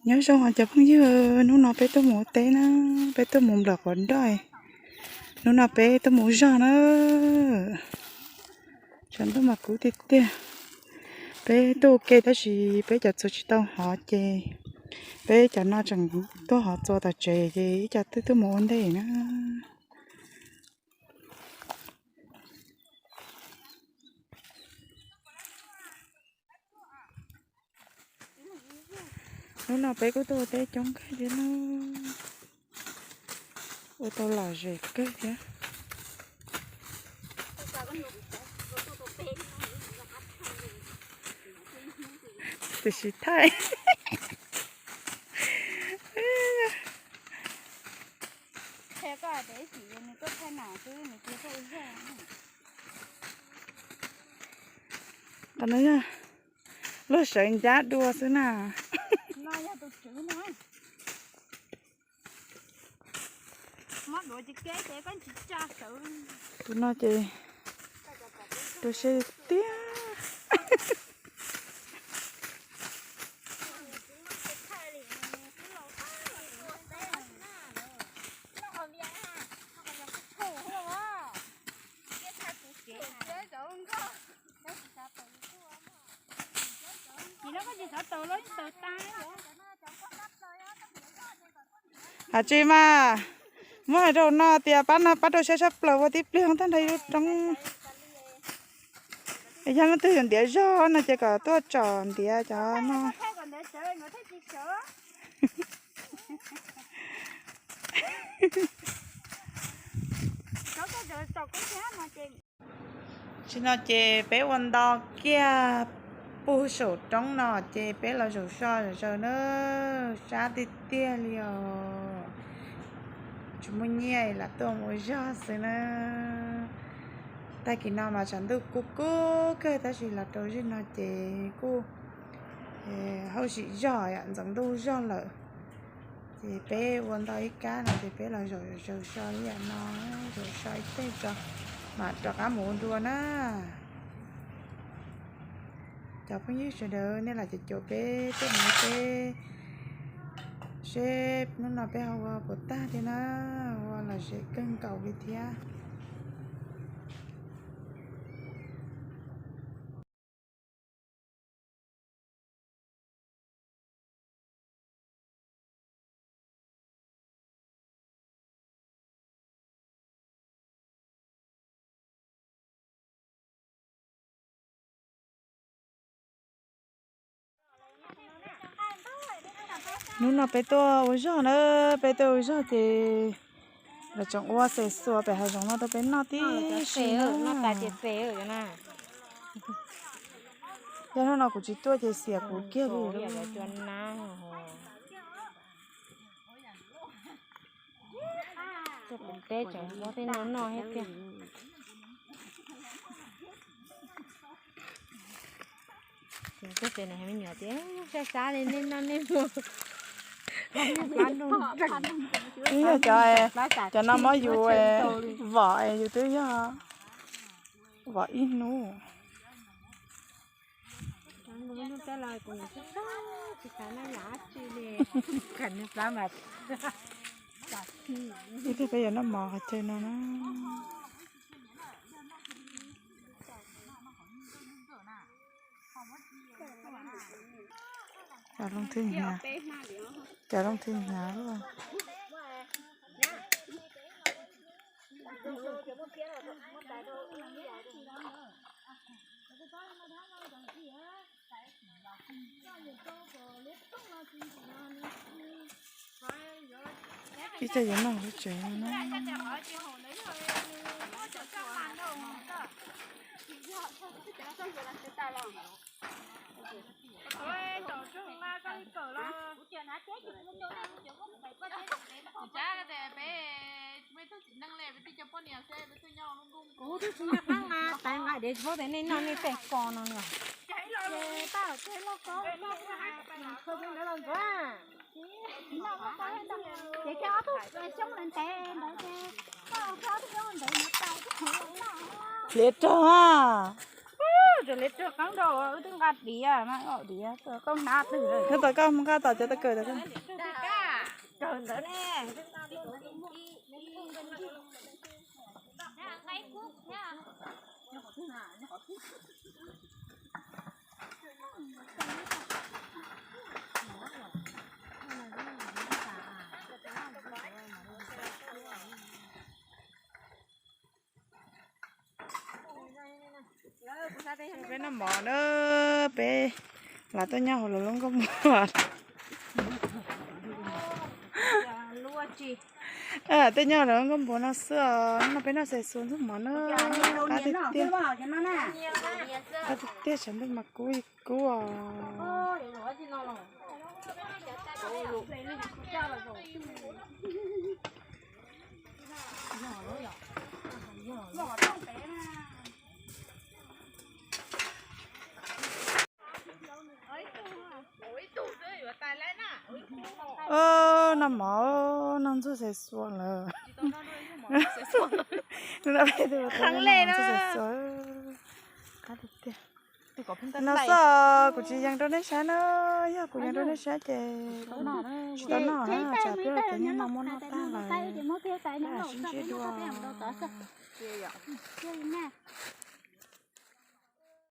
Nyob zoo os cov phooj ywg, hnub no peb tuaj mus ua teb na, peb tuaj mus nplawm quav nroj. Hnub no peb tuaj mus ua zog na. Tshav ntuj mas kub tiag tiag. Peb tuaj ua ke tab sis peb cov txuas tsis tau hov ces peb cov no tseem tuaj hov txuas tom tsev ces ib co twb tuaj mus ua ntej na. Hnub no peb kuj tuaj ua teb coob kawg thiab na, ua tau lom zem kawg thiab. Tiam sis thaij qhov no yog luag sawv ncab dua xwb na. Tus no ces dua siab tiag. Hais tsis mas, muab hais rau no tias pab no pab rau siab tshaj plaws ua tib pliag tag nrho lub roob. Yog leej twg yuav ntiav zog no ces kom tuaj tsom ntiav cov no. Tam sim no ces peb ua nto kiag puag saum roob no ces peb los zaum so zom zaws na, sab tiag tiag li os. Tsis muaj nyiaj lam tuaj mus ua zog xwb na. Tag kis no mas tshav ntuj kub kub kawg tab sis los rau zaum no ces kuj hauj sim zog yom, ntxoov ntuj zog lawm. Ces peb ua nto ib kab no ces peb los zaum zaws so ib yam no, zaum so ib teg tso mam rov qab mus ua dua na. Cov phooj ywg sawv daws nej lam caum caum peb tej mus teb seb hnub no peb ho ua puas tag thiab na, ua lom zem kawg nkaus li thiab. Hnub no peb tuaj ua zog na, peb tuaj ua zog ces lawv tseem ua xes xuas pem hav zoov no rau peb noj tib si na. Yog hnub no kuv tsis tuaj ces xiam kuv kiag li. Tuaj kuv teb tseem muab tej no noj thiab tiag. Tuaj pem no me nyuam tias sab sab li nej noj nej muag. Ib yog cov, cov no muab yus vom es yus twb yog vom ib hnub. Ib pliag peb yuav noj mov qhov chaw no na. Cov looj thwj hnyav, cov looj thwj hnyav luaj. Ib co yuav noj lub tsev no na. Kuv twb tsis nqa qab nqa tais nqa dev tsis paub tias nej noj nej tej ko no na. Ces pab los txog lauj kaub, txog ntawd los ntxuav. Ces coj ob tug xyoob ntawd ntev ntawd ces pab los txog ob tug xyoob ntawd no tau tib qhov los noj. Hliav rog a. Nyob tau koj mus nqa tom cov tau kawm tau. Peb noj mov na, peb lam tuaj nyob hauv lawv lub nkuaj npua. Tej nyob hauv lawv lub nkuaj npua no xwb os. No peb noj xav xuas ntxuag mov na. Qab tiag tiag. Qab tiag tiag, tshav ntuj mas kub kub os. Noj mov, noj ntxuag xav xuas lawm. Ntxuag xav xuas. No xwb, kuv tsis yees rau nej saib na, yog kuv yees rau nej saib ces tsis tau noj na, tsam peb cov nyob no muab noj tag lawm. Sib ntsib dua.